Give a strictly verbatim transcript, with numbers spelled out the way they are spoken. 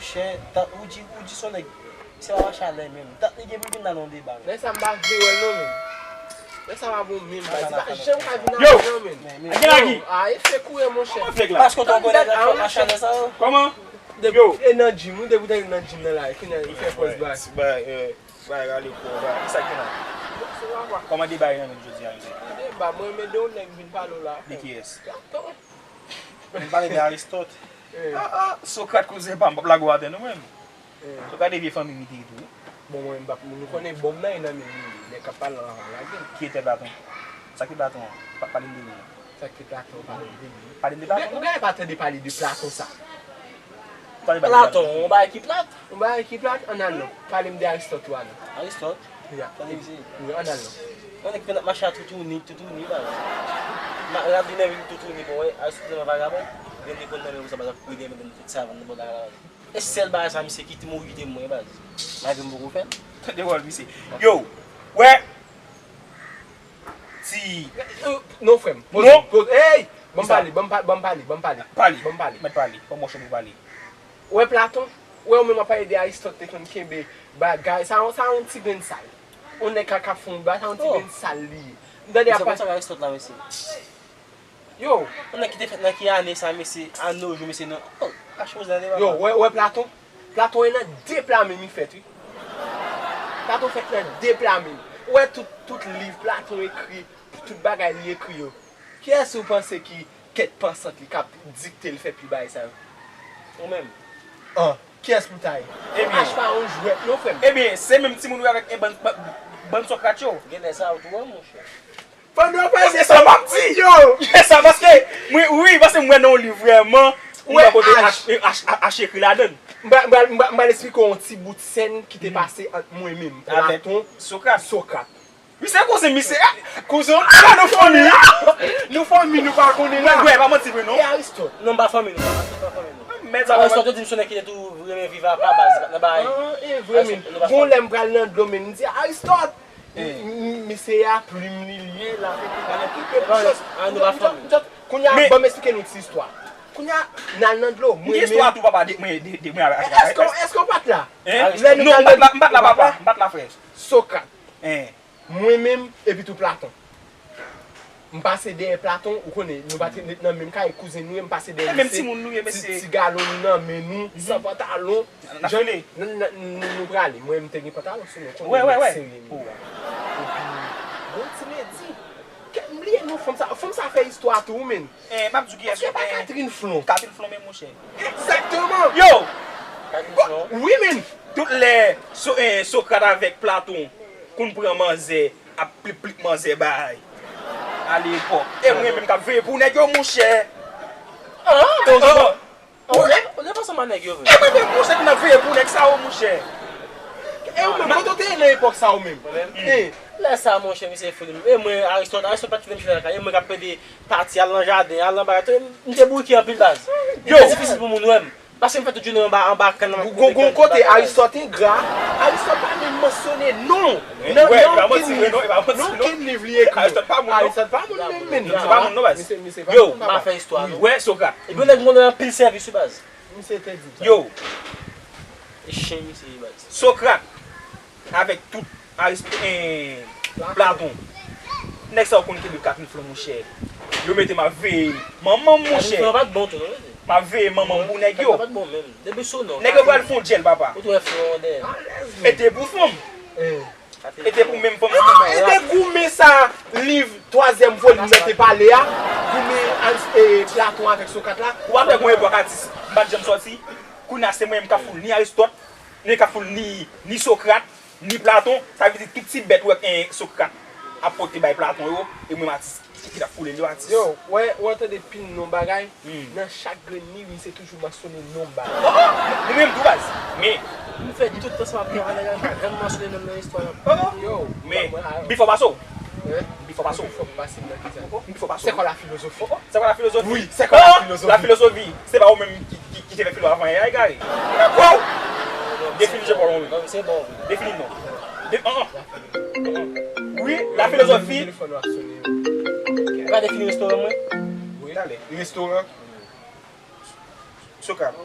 Chè, tan, ou di, ou di se yon nèg, se pa machalè menm. Tan, li gen pou vin nan yon deba. Lè sa m pa vle wè l non menm. Lè sa pa bon menm, baz. Li pa janm ka vin nan non menm. Yo, a efè koure monchè. Paske w t wè nèg la fè machalè sa yo. Kòman? Yo. E nan gym, ou depi w nan gym nan la, kounye a li fè pòz ba. Bay, bay, rale kò, bay. Kisa ki la? Kòman deba ye nan menm jodi a, mesye? Deba, mwen renmen de yon nèg vin pale w la. De kiyès? Platon. Vin pale de Aristòt. Ah, ah, Sokrat kouzen pa m, m p ap lage w atè non mwen. Sokrat e vye fanmi m li te ye tou wi. Bon, mwen m p ap, nou konnen bon m nan e nan men li, nèg k ap pale anvan lage l. Ki etè Platon? Sa ki Platon an? Pa pale m de li. Sa ki Platon, pale m de li. Pale m de Platon. Ou gen pa tande pale de Platon sa. Pale m de Platon. Platon, yon bagay ki plat. Yon bagay ki plat, ann al non. Pale m de Aristòt ou a non. Aristòt? Ya. Tande misye. Wi, ann al non. Yon nèg ki konn ap mache a toutouni, toutouni, baz. Rad li nan men li toutouni, bon, wè, Aristòt tèlman vagabon, gen de konn nan men ou sa, baz, ap kouri dèyè men tout savann nan bò lakay la. E sèl bagay sa, misye kite m, ou kite m, mwen, baz. Malgre m poko fè l. Tande wòl, misye. Yo, wè. Ti. Non, frè m. Poze, poze. Ey! Ban m pale, ban m pa-, ban m pale, ban m pale. Pale. Ban m pale. Mèt pale. Ban m mòso pou pale. Wè Platon, wè ou menm w ap pale de Aristòt te konn kenbe bagay. Sa, sa yon ti grenn sal. Yon nèg ka, ka fè yon bagay, sa yon ti grenn sal li ye. M tande ap pale. Aristòt la, mesye. Yo. Yon nèg ki te fèt nan ki ane sa, mesye, a no jou, mesye, nan. Oh, kache poze la, yo, wè, wè Platon. Platon e nan de pla menm li fèt, wi. Platon fèt nan de pla menm. Ou wè tout, tout liv Platon ekri, tout bagay li ekri yo. Kiyès ou panse ki tèt pansant li k ap dikte l fè pi bagay sa yo? Ou menm. An, kiyès pou ta ye? Ebyen. H pa yon jwèt non, frè m. Ebyen, se menm timoun ou avèk e bann, bann, bann Sokrat yo. Genlè sa ou tou wè, monchè. Pandan w pase sa m ap di yo. Ye sa, paske, mwen, wi, paske m wè nan yon liv vrèman, ou wè kote H, H, H ekri ladan l. M pral, m pral, m pral, m pral eksplike w yon ti bout sèn ki te pase ant mwen menm, Platon, Sokrat. Sokrat. Misye kouzen, misye, ah, kouzen, ah, nou fanmi, nou fanmi, nou pa konnen la. Wè, wè, pa manti vre, non. E Aristòt? Non, m pa fanmi nou, Aristòt pa fanmi nou. Aristòt, yo di m se yon nèg ki te tou renmen viv apa, baz, nan bagay. Ah, e vre, men. Gon lè m pral nan dlo, men m di, Aristòt, M-, m-, misye a plim li liye, l ap ekri, l ap ekri. Kounye a, ban m eksplike nou ti istwa. Kounye a, n al nan dlo, mwen menm. Istwa tou papa de, mwen, de, de, mwen avèk. Èske, èske w pa t la? Lè nou t al nan dlo, m pa t la, papa, m pa t la, frè. Sokrat. Mwen menm, epi tou Platon. M pase dèyè Platon, ou konnen, nou pa t ret nan menm kay, kouzen nou ye, m pase dèyè misye, ti, ti galon nou nan men nou, san pantalon. N ap file. N-, n-, n-, nou prale. Mwen, m te gen pantalon sou mwen, konnen nèg serye m ye. Epi, bon ti ledi. Kè m bliye non fanm sa. Fanm sa fè istwa tou, wi, men. Eh, m ap di w kiyès. Èske pa Catherine Flon? Catherine Flon, men monchè. Egzakteman. Yo! Catherine Flon. Wi, men. Tout lè So-, eh, Sokrat avèk Platon konn pran manzè, ap plip plip manzè bay. Alepòk. E mwen menm k ap veye pou nèg yo, monchè. Ah, ah, ah. Ou lè, ou lè ansanm ak nèg yo vre. E mwen menm, monchè, ki n ap veye pou nèg sa yo, monchè. E ou menm, kote w te ye nan epòk sa yo menm? Lè sa, monchè, misye fou li menm. E mwen, Aristòt, Aristòt pa t kite m chita lakay. E mwen k ap plede pati, al nan jaden, al nan bagay. M te bouke anpil, baz. Li te difisil pou moun wè m. Paske m fè tout jounen anba, anba kann nan. Gon, gon kote Aristòt engra. Aristòt pa menm mansyone non. Nan, nan okenn liv, nan okenn liv li ekri. Aristòt pa moun, non. Aristòt pa moun menm, men. Misye pa moun, non, baz. Misye, misye pa moun, non, baz. Yo, m pa fè istwa, non. Wè, Sokrat. Epi yon nèg m konnen anpil sèvis, wi, baz. Misye te di m sa. Yo. E chen misye ye, baz. Sokrat avèk tout Arist-, eh, Platon. Nèg sa yo konn kenbe Catherine Flon, monchè. Yo mete m ap veye manman m, monchè. Catherine Flon pa t bon tou, non, mesye. M ap veye manman m pou nèg yo. Catherine Flon pa t bon menm. Depi sou non. Nèg yo pral fè yon djèl, papa. Ou t wè Flon dèyè. E te pou fanm. E te pou menm fanm. Ah, e te goumen sa, liv twazyèm volim nan te pale a. Goumen Aris-, e, Platon avèk Sokrat la. Ou pa t wè gon epòk atis m pa t janm sòti? Kounye a se mwen menm k ap foul ni Aristòt, ni k ap foul ni, ni Sokrat, ni Platon. Sa vle di tout ti bèt ou wè, eh, Sokrat ap pote bay Platon yo, e mwen menm atis ki, ki t ap foule l yo, atis. Yo, wè, ou tande pil non bagay, nan chak grenn liv, misye toujou mansyone non bagay. Oh, oh, nou menm tou, baz. Men. M fè tout tan sa m ap travay la, m pa janm mansyone non nan istwa la. Oh, oh. Yo, men, bifò pase w. Bifò pase w. Bifò pase w nan kisa? Bifò pase w. C'est quoi la philosophie? Oh, oh, c'est quoi la philosophie? Wi, c'est quoi la philosophie? La philosophie, se pa ou menm ki, ki, ki te fè filo avan yè a, egare. Nan kò w. Defini je pa w, wi. Non, se bon. Defini non. De, an, an. Wi, la philosophie. Telefòn w ap sone. Ou ka defini restoran mwen? Wi. Talè. Restoran. Sokrat.